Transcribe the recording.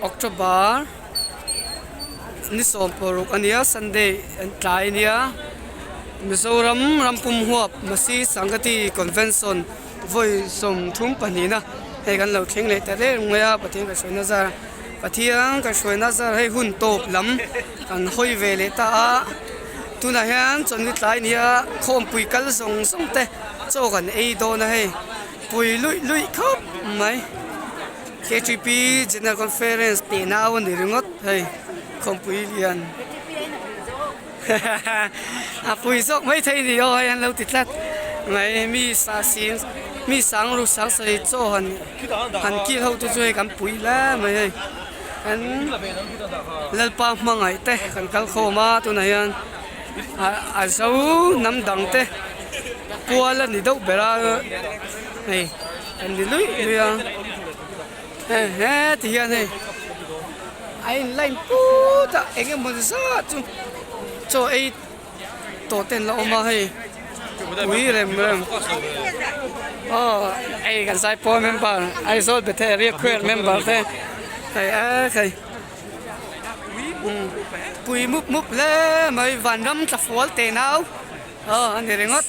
October ni 16 ania Sunday an tlai ania Mizoram rampum huap Masi Sangati Convention vawi 32 na hei kan lo thleng leh ta reng mai a Pathian ka hruai nazar Pathian ka hruai nazar hei hun tawp lam kan hawi ve leh ta a tunah hian chawlhni tlai nia khawmpui kal zawng zawng te chaw kan ei dawn a hei pui luih luih khawp mai. Ktp General Conference tih nau a ni ringawt hei khawmpui lian a pui zawk mai thei ni aw hei an lo ti tlat mai mi sa sing mi sang ru sang sawi chaw han han kil ho te chu hei kan pui hle mai hei kan Lalpa hmangaih te kan kal khawm a tunah hian a zo hnam dang te pual a ni deuh ber a hei. An ni luih luih a he he ti hian hei a in line put a eng emaw zat chu chaw ei tawh te an la awm a hei ui rem rem aw hei kan zaipawl member Aizawl Bethel area choir member te hei a hei pui mup mup hle mai vanram tlafual te nau aw a ni ringawt.